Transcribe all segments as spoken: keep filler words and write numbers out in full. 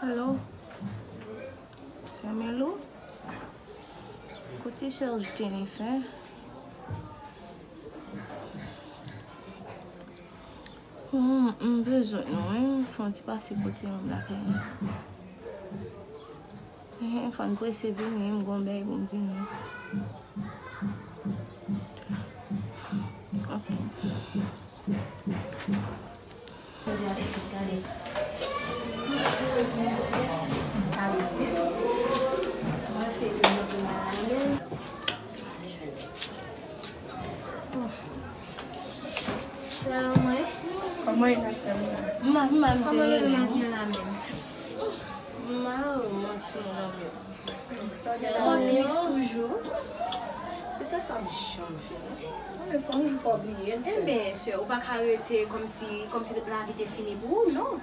Alo, Sè Melou? Kote sè Jennifer? Hmm, m bezwen nou, wi. M fè yon ti pase kote yon lakay. Enhen, fò n prese vini, m gon bagay pou m di nou. Ok. Sè mwen. Kòman e la, sè mwen? M pa, m pa, m te rele. Kòman nou maten la menm? M mal, manti, mon anvi. Sè mwen. Ou tris toujou? Se sa, sa m janm fini. Anben, fò yon jou fò bliye l, sè. Enben, sè, ou pa ka rete kòmsi, kòmsi tout lavi te fini pou ou, non.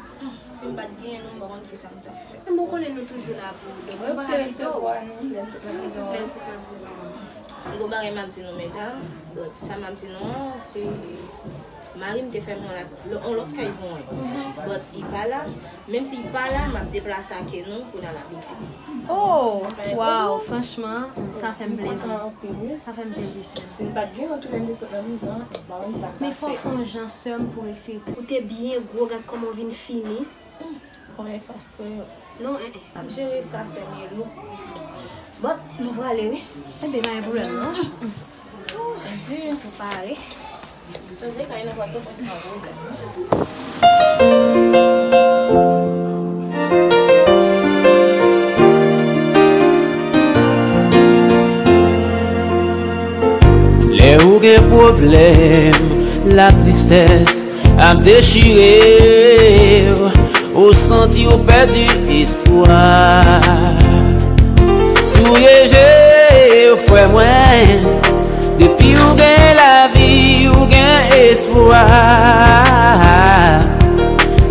Si m pa t genyen nou, m pa konn kisa m t ap fè. Men bon, konnen nou toujou la pou ou. Donk, nou pa ka kite w. Ou pa ka kite w. Lè n sot nan prizon. Lè n sot nan prizon. M gon bagay m ap di nou, medam. Bon, sa m ap di nou an, se mari m te fè m yon lòt, yon lòt kay pou mwen. But li pa la. Menm si li pa la, m ap deplase ak nou pou n al abite. Oh, wow, franchman, sa fè m plezi. Sa fè m plezi, sè. Si n pa t gen yon tounen de sot nan prizon an, m pa konn sa k t ap fèt. Men fò w fè yon jan, sè m, pou retire tèt. Ou te byen gwo, gad kòman w vin fini. Konbyen fas ke non, eh, eh. Ap jere sa, sè Melou. Bon, nou prale, wi. Enben, pa gen pwoblèm, non. Oh, Jezi, nou pare. Sonje kay nou pral tou fè san pwoblèm. Lè ou gen pwoblèm, latristès ap dechire w, ou santi w pèdi espwa. Souye je w, frè mwen, depi w gen lavi, w gen espwa.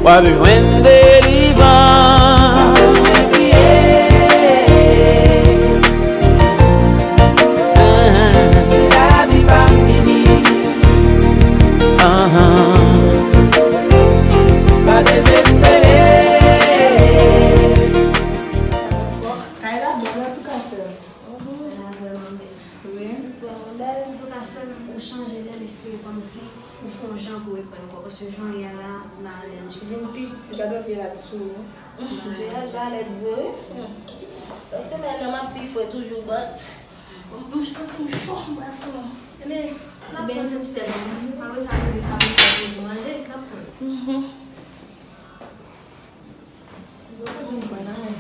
W ap jwenn delivrans. Lavi pa fini. Ahan. Pa dezespere. Kay la bèl, antouka, sè m. Kay la vrèman bèl. Wi. Vrèman bèl. Antouka, sè m, ou chanje lè, m espere kòmsi ou fè yon jan pou reprann kò, paske jan w ye a la, m pa alèz. Ou vin pi ti, gade w vye rad sou ou. Vye rad pa alèz vre, wi. Lòt semèn nan, m ap pi fre toujou, but m santi m cho, m pral fè yon ti beny, ti tèt. Apre sa, se sa pou fè pou manje, n ap tann.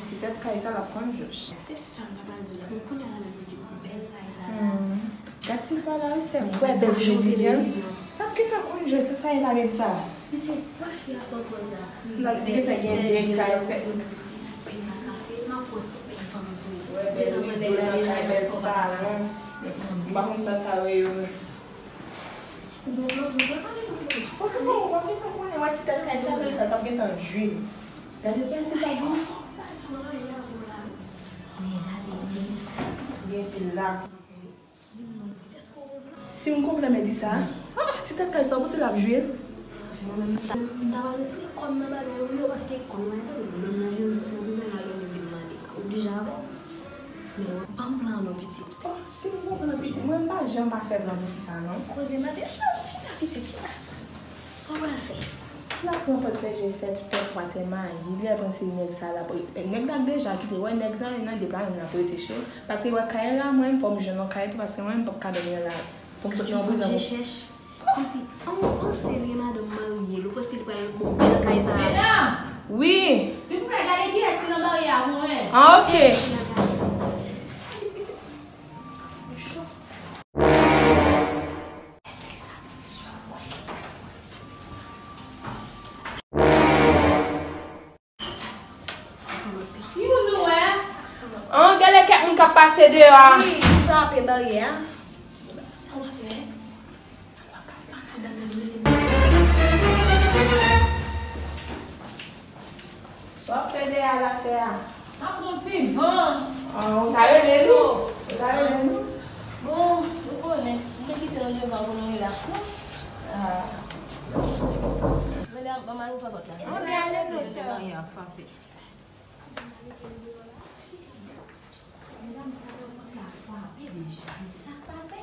Ti tèt kay sa l ap konn jòj. Se sa m ta pral di w la. Men kounye a la menm li di bèl kay sa la. Gad si l pa la wi sè m. Kwè bèl televizyon. L ap gentan konn jòj, se sa e la bèl sa. Li di, wè fi a pran pòz la. L ap gentan gen de kay fèt. Pi nan kafe, m ap wè sou pèt fanm sou. Wè bèl rido nan kay, bèl salon. M pa konn sa sa reyèlman. Oke, bon, w ap gentan konnen, wè ti tèt kay sa, bèl sa, l ap gentan jwi. Gade pèse pa di. Men gade, men. Gen pil la. Si m konprann byen sa, ah, ti tèt kay sa, w panse l ap jwi l? Mwen menm, m ta, m ta pral retire kò m nan bagay ou yo, paske kò m nan, e pa tout moun nan jwenn sou nan bizwen la, lè yo vin mande. Oblije avè w. Men, ban m plan non, pitit. Oh, si m pran plan, pitit, mwen, m pa janm pa fè plan pou fi sa, non. Koze mande chans, chita, pitit, chita. Sa w pral fè? L ap pran pòz fè je fè tout tèt pwatè mayi. Li al panse nèg sa la. Nèg la deja kite, wè nèg la, nan de pla menm l ap rete che. Paske wè kay la, mwen, fò m jwenn yon kay tou, paske mwen, m p ap ka dòmi nan la. Fò m sot nan prizon. Kòmsi, an, an serye, madanm marye l, ou panse li pral bon bèl kay sa a? Medam! Wi. Silvouplè, gade kiyès ki nan baryè a pou mwen. Ah, ok. Youn nou wè. An, gade kèk moun k ap pase deyò a. Wi, frape baryè a. Sa w ap fè? Sa w ap fè deyò a la, sè a? M ap pran ti van. Ah, ou ta rele nou? Ou ta rele nou? Bon, nou konnen, m te kite nou devan pou nou rilaks, non? Ah. Medam, ban m al ouvè pòt la. Ann ale non, sè. Mayi a frape. Medam, sa yo pran la frape deja. Men sa k pase?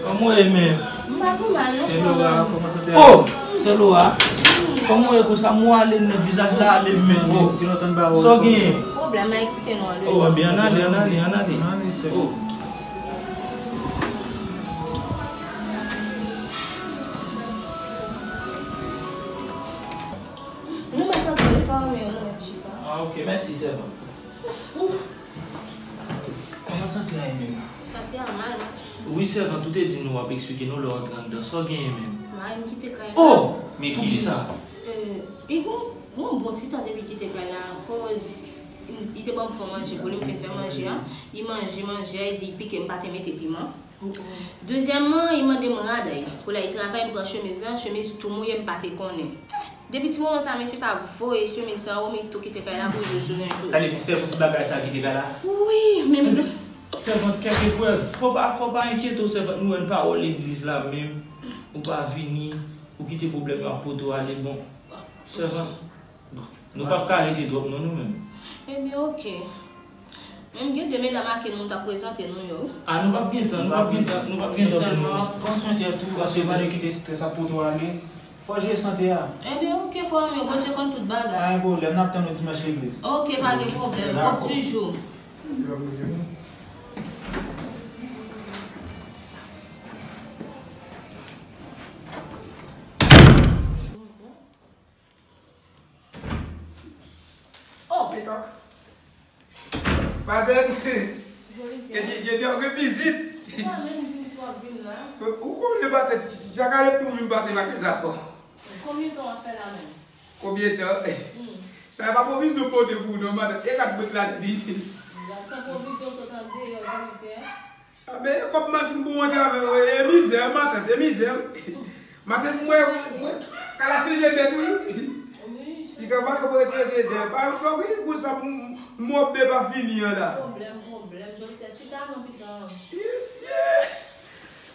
Kòman w ye menm? M pa pi mal, non. Se Laura, kòman sante a? Oh! Se Laura. Kòman w ye konsa? Mo ale nèt, vizaj la ale menm. Oh! Sa w genyen? Pwoblèm, mwen eksplike nou anlè. Oh, ebyen, ann ale, ann ale, ann ale. Ann ale, se bon. Nou mèt antre, fanmi yo, nou mèt chita. Ah, ok, mèsi, sèvant. Ouf! Kòman sante a ye menm? Sante a mal, non? Wi, sèvant, ou te di nou w ap eksplike nou lè w antre anndan. Sa w genyen menm? Mari m kite kay la. Oh! Men poukisa? Euh, li gon, gon bon ti tan depi l kite kay la, akoz li te ban m fè manje pou li, m fin fè manje a. Li manje, manje a, li di li pike, m pa te mete piman. Dezyèmman, li mande m rad li. Pou l al travay, m pran chemiz la, chemiz tou mouye, m pa te konnen. Depi ti moman sa, mesye sa voye chemiz sa anwo, men li tou kite kay la pou jou jounen jodi. Sa vle di se pou ti bagay sa kite kay la? Wi, men m gen. Sèvant, kèk eprèv. Fò pa, fò pa enkyete w, sèvant, nou wè n pawòl legliz la menm. Ou pa vini, ou kite pwoblèm yo ap pote w ale, bon. Sèvant, bon, nou p ap ka rete twòp non, nou menm. Ebyen, oke. Men m gen de medam ake nou, m t ap prezante nou yo, wi. Ah, nou p ap gen tan, nou p ap gen tan, nou p ap gen tan pou nou. Men sèlman, pran swen tèt ou, paske pa de kite estrès ap pote w ale. Fò w jere sante a. Ebyen, oke, frè m yo, Bondye konn tout bagay. Pa gen pwoblèm, n ap tann ou dimanch legliz. Oke, pa gen pwoblèm. Dakò. Bon ti jou. Oh! Pita. Maten, e di, di, di, gen vizit. Ou pa menm di m si w ap vin la. Ou konnen maten, chak ane pou vin pase pa gen sa ankò. Konbyen tan w ap fè la menm? Konbyen tan? Hmm. Sa e pa pwovizyon pote pou ou non, maten. E kat bwet la depi. Sa pwovizyon sot andeyò, Jolitè. A, men e kòb machin pou w antre avè w, e mizè, matant, e mizè. Matant, mwen, mwen, kala chanje tèt, wi. Wi. Li ka pa yo pou chanje tèt. Pa yon sòk, wi, pou sa, pou mòb de pa fini an la. Pwoblèm, pwoblèm, Jolitè, chita non, pitit. Mesye!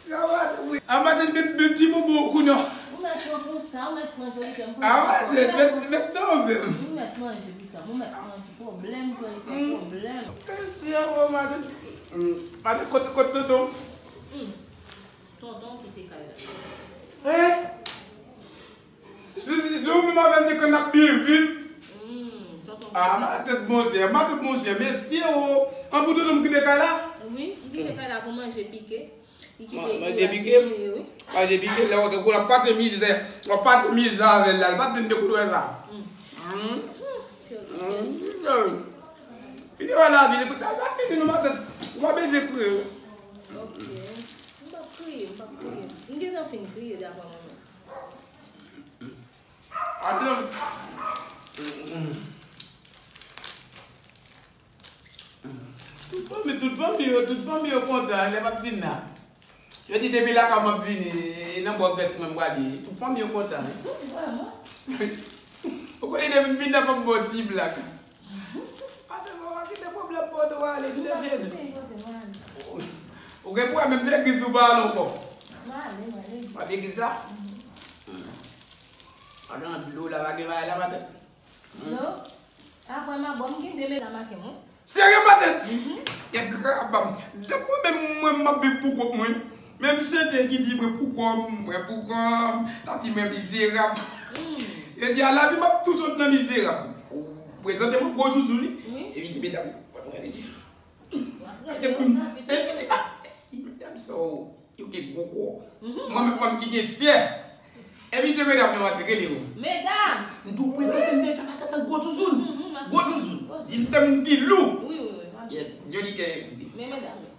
Gawad, wi. A, matant, men, men ti bobo ou kounye a. Ou mèt pran pou sa, ou mèt pran Jolitè, m pran. A, matant, mèt, mèt non, menm. Ou mèt manje, pitit, ou mèt manje. Pwoblèm, Jolitè, pwoblèm. Mesye, o, matant. Mm. Matant, kote, kote tonton? Hmm. Tonton kite kay la. Hein? Si, si, si ou menm avè m te konn ap byen viv. Hmm, tonton kite kay la. Ah, matant monchè, matant monchè, mesye o. An pou tonton m kite kay la? Wi, li kite kay la pou manje pike. Li kite manje pike? Wi. Manje pike, lè w te kou l ap pase mizè. W ap pase mizè avè l la, li pa t vin de kout wè sa. Hmm. Hmm. Hmm. Fini wè lavi, li pa fini non matant. Ou pa bezwen kriye. Ok. M p ap kriye, m p ap kriye. M gentan fin kriye dapre mwen menm. Atann. Tout fanmi, tout fanmi yo, tout fanmi yo kontan, lè m ap vin la. Yo di depi lakay m ap vini, e nan bò grès mwen m prale. Tout fanmi yo kontan. Vrèman? Ou konnen depi m vin nan fanm bon ti blak. Atè, mwen pa kite pwoblèm pote w ale, kite Jezi. Ou gen pwoblèm legliz ou pa ale ankò. Mwen ale, mwen ale. W ap legliz la? Pa gen dlo la, pa gen bagay la, pa tèt. Dlo? Apre m a bò, m gen de medam ak mwen. Serye, pa tèt? Kèt grab. Depi mwen menm, mwen, m ap viv pou kont mwen. Menm sete ki di mwen pou kò m, mwen pou kò m, lavi mwen mizerab. Yo di a lavi m ap toujou nan mizerab. Ou prezante mwen gwo zouzoun li. Wi. Evite medam yo. Paske pou m evite pa. Eski medam sa yo gen gwo kò? Mwen menm fanm ki gen syè. Evite medam yo, mwen rele yo. Medam! M tou prezante m deja, matant an gwo zouzoun. Gwo zouzoun. Di m se moun ki lou. Wi, wi, wi. Yes, joli kè. Men medam yo.